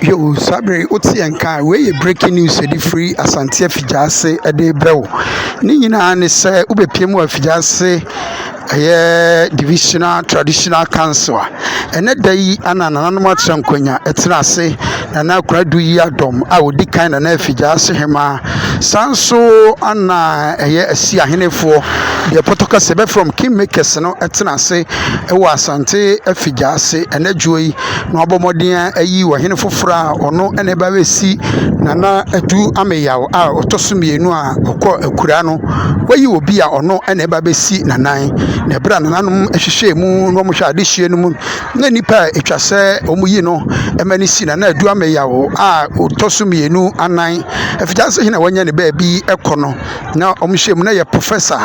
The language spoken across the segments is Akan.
Yo, saa bere wote yɛn nka a, wei yɛ breaking news yɛde firi Asante Afigya de rebrɛ wo. Ne nyinaa ne sɛ wobɛpie mu wɔ Afigya ɛyɛ Divisional Traditional Council a ɛnɛ da yi ana nananom atena nkonnwa ɛtena ase. Nana Konadu yi adɔm a ɔdi kan, Nana Afigya hemaa saa nso ana ɛyɛ Asi ahenefoɔ deɛ pɔtɔ kasa ɛbɛfrɛ wɔn kingmakers no ɛtena ase ɛwɔ Asante Afigya ase ɛnɛ dwoɔ yi na wabɔ mmɔden ayi ɔhene foforɔ a ɔno ɛna ɛba bɛsi Nana Adu Ameyaw a ɔtɔ so mmienu a ɔkɔ akura no. Wayi obi a ɔno ɛna ɛba bɛsi nanan, na ɛberɛ a nananom hyehyɛ mu na wɔhwɛ adehyie no mu na nipa a atwa sɛ wɔn yi no ɛma no si Nana Adu Ameyaw a ɔtɔ so mmienu anan Afigya ase hene a wanya ne baabi ɛkɔ no na wɔn hyɛ mu na yɛ Professor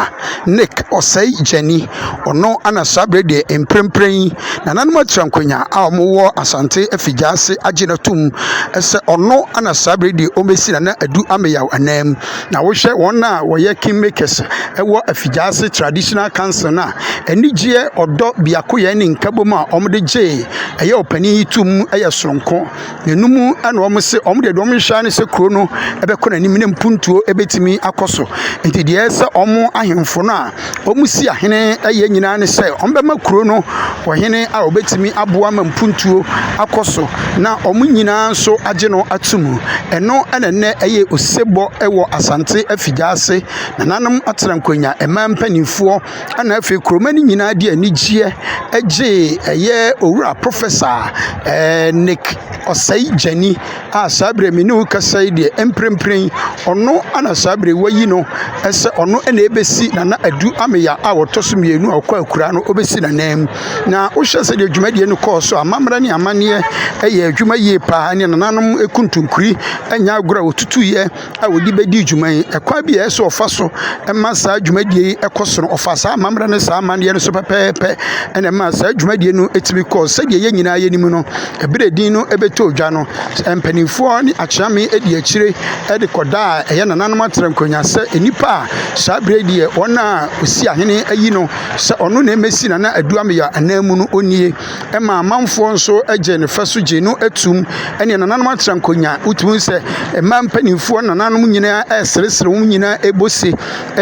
Nick Osei Gyani. Ɔno ana saa berɛ deɛ mprempren yi nananom atena nkonnwa a wɔwɔ Asante Afigya ase agye no tom sɛ ɔno ana saa berɛ deɛ ɔmmɛsi Nana Adu Ameyaw anan mu. Na wohwɛ wɔn a wɔyɛ kingmakers ɛwɔ Afigya ase Traditional Council no a, anigyeɛ, ɔdɔ, biakoyɛ ne nkabom a wɔde gyee ɛyɛ ɔpanin yi tom yɛ soronko. Na ɛno mu ɛna wɔn se wɔn deɛ wɔn hwehwɛ ne sɛ kuro no ɛbɛkɔ n'anim ne mpuntuo ɛbɛtumi akɔ so. Nti deɛ ɛsɛ wɔn ahemfo no a wɔn si ahene ɛyɛ nyinaa ne sɛ wɔn bɛma kuro no ɔhene a wɔbɛtumi aboa ma mpuntuo akɔ so na wɔn nyinaa nso agye no ato mu. Ɛno ɛna nnɛ ɛyɛ osebɔ ɛwɔ Asante Afigya ase. Nananom atena nkonnwa, mmaa mpanimfoɔ ɛna afei kuroma no nyinaa de anigyeɛ gyee ɛyɛ Owura Professor Nick Osei Gyani a saa berɛ me ne wo kasa yi deɛ mprempren ɔno ana saa berɛ wayi no sɛ ɔno na ɛbɛsi Nana Adu Ameyaw a wɔtɔ so mmienu a ɔkɔ akura no ɔbɛsi n'anan mu. Na wohwɛ sɛdeɛ dwumadie no kɔɔ so a, amammerɛ ne amanneɛ yɛ adwuma yie paa ne nananom kuntunkuri nyɛ agorɔ a wɔtutuyɛ a wɔde bɛdi dwuma yi. Ɛkwan bi a ɛsɛ ɔfa so ma saa dwumadie yi kɔ so no, ɔfa saa amammerɛ ne saa amanneɛ no so pɛpɛɛpɛ ɛna ɛma saa dwumadie no tumi kɔɔ sɛdeɛ yɛn nyinaa yɛnim no. Ɛberɛ din no bɛtɔ dwa no, mpanimfoɔ ne akyeame di akyire de kɔda a ɛyɛ nananom atena nkonnwa sɛ nnipa a saa berɛ deɛ wɔn a ɔsi ahene ayi no sɛ ɔno na ɛmɛsi Nana Adu Ameyaw anan mu no ɔnie. Ɛma amanfoɔ nso gye ne fɛ so gye no atum ɛne nananom atena nkonnwa. Wotumi sɛ mmaa mpanimfoɔ, nananom nyinaa ɛreseresere, wɔn nyinaa ɛrebɔ se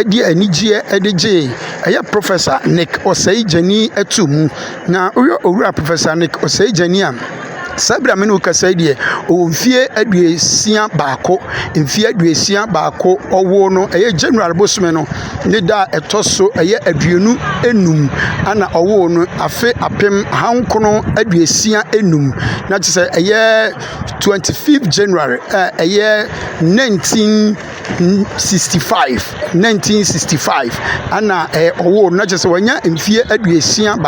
de anigyeɛ de gye ɛyɛ Professor Nick Osei Gyani ato mu. Na wohwɛ Owura Professor Nick Osei Gyani a, saa berɛ a me ne wo kasa yi deɛ, ɔwɔ mfie 61. Mfie 61. Ɔwoo no ɛyɛ January bosome no ne da a ɛtɔ so ɛyɛ 25 ana ɔwoo no afe 1965, na kyerɛ sɛ ɛyɛ 25 January a ɛyɛ 1965, 1965 ana ɔwoo no, na kyerɛ sɛ wanya mfie 61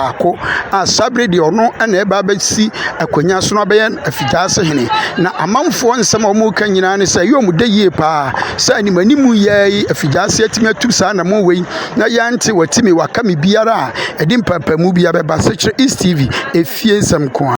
a saa berɛ deɛ ɔno ɛna ɛba abɛsi akonnwa so na ɔbɛyɛ Afigya ase hene. Na amanfoɔ nsɛm a wɔreka nyinaa ne sɛ ɛyɛ wɔn dɛ yie paa sɛ anim anim yɛ yi Afigya ase atumi atu saa anammɔn wei na yɛante watimi waka me biara a ɛde mpapamu biara bɛba. Sɛkyerɛ East TV efie nsɛm ko a.